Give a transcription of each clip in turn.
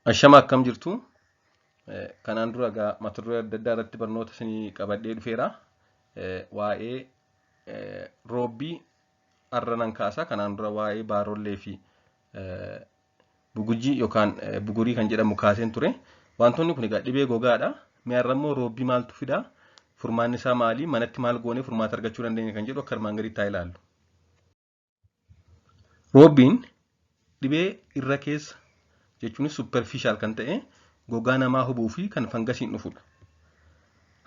Ashama akkam jirtu? Kanaan dura egaa mata duree adda addaa irratti barnoota isinii qabadhee dhufeera. Waa'ee roobbii har'a nan kaasa. Kanaan dura waa'ee baarollee fi bugujjii yookaan bugurii kan jedhamu kaaseen ture. Wantoonni kun egaa dhibee gogaadha. Mee har'a immoo roobbii maaltu fida? Furmaanni isaa maali? Manatti maal goonee furmaata argachuu dandeenya kan jedhu akka armaan gadiitti haa ilaallu. Roobbiin dhibee irra keessa jechuunis superficial kan ta'e gogaa namaa hubuu fi kan fangasiin dhufudha.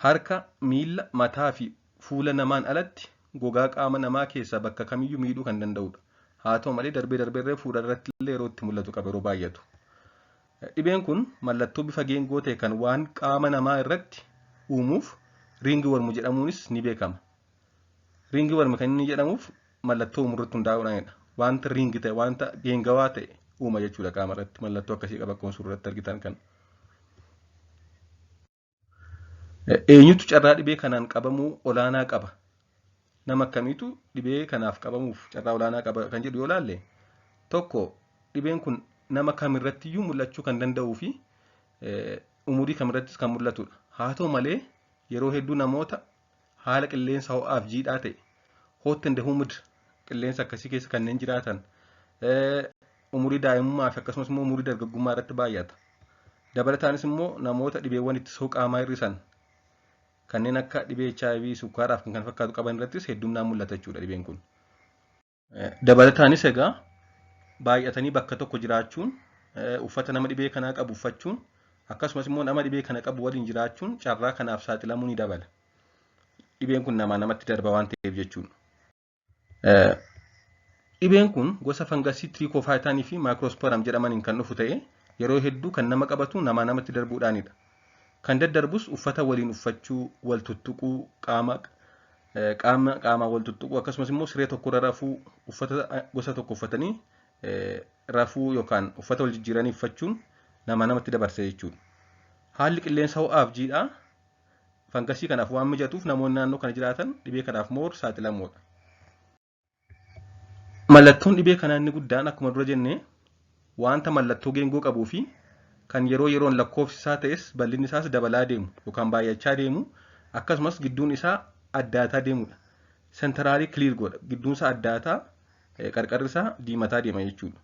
Harka, miilla, mataa fi fuula namaan alatti gogaa qaama namaa keessaa bakka kamiyyuu miidhuu kan danda'udha. Haa ta'u malee darbee darbeerree fuula irratti illee yeroo itti mul'atu qaba yeroo baay'atu. Dhibeen kun mallattoo bifa geengoo ta'e kan waan qaama namaa irratti uumuuf ringworm jedhamuunis ni beekama. Ringworm kan inni jedhamuuf mallattoo uumu irratti hundaa'uudhaanidha. Wanta ring ta'e, wanta geengawaa ta'e uuma jechuudha qaama irratti. Mallattoo akkasii qaba akkuma suuraa irratti argitan kana. Eenyutu carraa dhibee kanaan qabamuu olaanaa qaba? Nama akkamiitu dhibee kanaaf qabamuuf carraa olaanaa qaba kan jedhu yoo ilaalle, tokko dhibeen kun nama kamirrattiyyuu mul'achuu kan danda'uu fi umurii kamirrattis kan mul'atudha. Haa ta'u malee yeroo hedduu namoota haala qilleensa ho'aaf jiidhaa ta'e, hot and humid, qilleensa akkasii keessa kanneen jiraatan, umurii daa'imummaa fi akkasumas immoo umurii dargaggummaa irratti baay'ata. Dabalataanis immoo namoota dhibeewwan ittisoo qaamaa hir'isan kanneen akka dhibee HIV, sukkaaraaf kan kana fakkaatu qaban irrattis heddumnaan mul'ata jechuudha dhibeen kun. Dabalataanis egaa baay'atanii bakka tokko jiraachuun, uffata nama dhibee kanaa qabu uffachuun, akkasumas immoo nama dhibee kana qabu waliin jiraachuun carraa kanaaf saaxilamuu ni dabala. Dhibeen kun namaa namatti darba waan ta'eef jechuudha. Dhibeen kun gosa fangasii Trichophyton fi Microsporum jedhamaniin kan dhufu ta'ee yeroo hedduu kan nama qabatu namaa namatti darbuudhaanidha. Kan daddarbus uffata waliin uffachuu, wal tuttuquu, qaama qaama qaamaan wal tuttuquu, akkasumas immoo siree tokkorra rafuu, uffata gosa tokko uffatanii rafuu yookaan uffata wal jijjiiranii uffachuun namaa namatti dabarsa jechuudha. Haalli qilleensa ho'aaf jiidhaa fangasii kanaaf waan mijatuuf namoonni naannoo kana jiraatan dhibee kanaaf more saaxilamoodha. Mallattoon dhibee kanaa inni guddaan akkuma dura jenne wanta mallattoo geengoo qabuu fi kan yeroo yeroon lakkoofsi isaa ta'es bal'inni isaas dabalaa deemu yookaan baay'achaa deemu, akkasumas gidduun isaa addaataa deemudha. Centrally clear godha. Gidduun isaa addaataa, qarqarri isaa diimataa deema jechuudha.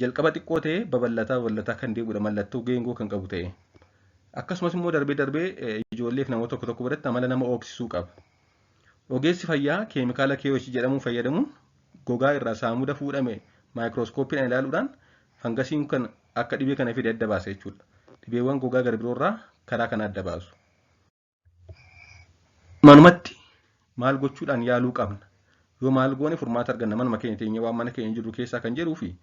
Jalqaba xiqqoo ta'ee babal'ataa babal'ataa kan deemudha mallattoo geengoo kan qabu ta'e. Akkasumas immoo darbee darbee ijoolleef namoota tokko tokko biratti amala nama ooksisuu qaba. Ogeessi fayyaa keemikaala KOH jedhamuun fayyadamuun gogaa irraa saamuda fuudhame maayikirooskooppiidhaan ilaaluudhaan fangasiin kan akka dhibee kana fide adda baasa jechuudha. Dhibeewwan gogaa gara biroorraa karaa kana adda baasu. Manumatti maal gochuudhaan yaaluu qabna? Yoo maal goone furmaata arganna manuma keenya teenyee waan mana keenya jirru keessaa kan jedhuu fi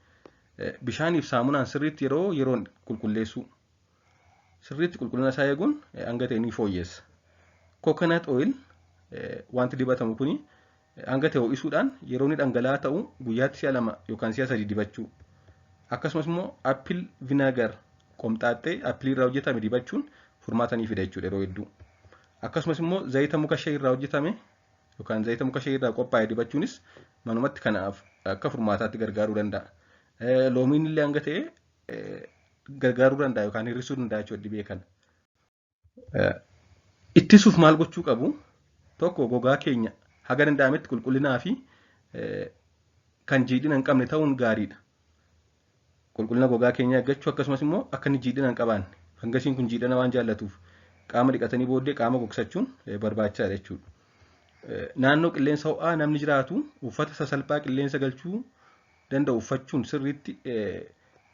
bishaaniif saamunaan sirriitti yeroo yeroon qulqulleessuu. Sirriitti qulqullina isaa eeguun hanga ta'e ni fooyyessa. Coconut oil wanti dibatamu kuni hanga ta'e ho'isuudhaan yeroo inni dhangala'aa ta'u guyyaatti si'a 2 yookaan si'a 3 dibachuu. Akkasumas immoo apple vinegar, qomxaaxxee appilii irraa hojjetame dibachuun furmaata ni fida jechuudha yeroo hedduu. Akkasumas immoo zayita muka shayii irraa hojjetame yookaan zayita muka shayii irraa qophaa'e dibachuunis manumatti kanaaf akka furmaataatti gargaaruu danda'a. Loomiin illee hanga ta'e gargaaruu danda'a yookaan hir'isuu danda'a jechuudha dhibee kana. Ittisuuf maal gochuu qabu? Tokko, gogaa keenya haga danda'ametti qulqullinaa fi kan jiidhina hin qabne ta'uun gaariidha. Qulqullina gogaa keenyaa eeggachuu, akkasumas immoo akka inni jiidhina hin qabaanne, fangasiin kun jiidhina waan jaallatuuf, qaama dhiqatanii booddee qaama gogsachuun barbaachisaadha jechuudha. Naannoo qilleensa ho'aa namni jiraatu uffata sasalphaa qilleensa galchuu danda'u uffachuun sirriitti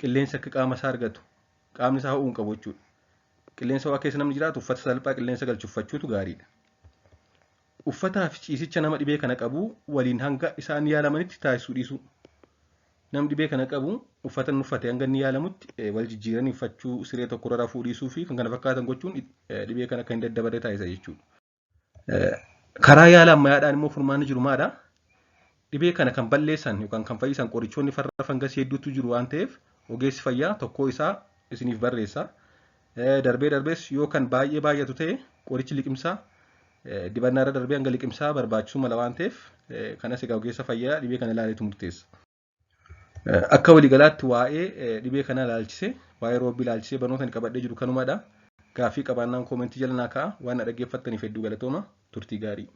qilleensa akka qaama isaa argatu, qaamni isaa ho'uu hin qabu jechuudha. Qilleensa ho'aa keessa namni jiraatu uffata salphaa qilleensa galchu uffachuutu gaariidha. Uffataa fi ciisicha nama dhibee kana qabu waliin hanga isaan yaalamanitti taasisuu dhiisuu. Namni dhibee kana qabu uffata inni uffate hanga inni yaalamutti wal jijjiiranii uffachuu, siree tokkorra rafuu dhiisuu fi kan kana fakkaatan gochuun dhibee kana akka hin daddabarre taasisa jechuudha. Karaa yaala ammayyaadhaan immoo furmaanni jiru maadha? Dhibee kana kan balleessan yookaan kan fayyisan qorichoonni farra fangasii hedduutu jiru waan ta'eef ogeessi fayyaa tokkoo isaa isiniif barreessa. Darbee darbees yoo kan baay'ee baay'atu ta'e qorichi liqimsaa dibannaa irra darbee hanga liqimsaa barbaachisuu mala waan ta'eef kanas egaa ogeessa fayyaa dhibee kana ilaaleetu murteessa. Akka waliigalaatti waa'ee dhibee kanaa ilaalchisee, waa'ee roobbii ilaalchisee barnoota ani qabadhee jiru kanumadha. Gaaffii qabaannaan koomentii jala naa ka'a. Waan na dhaggeeffattaniif hedduu galatooma. Turtii gaarii.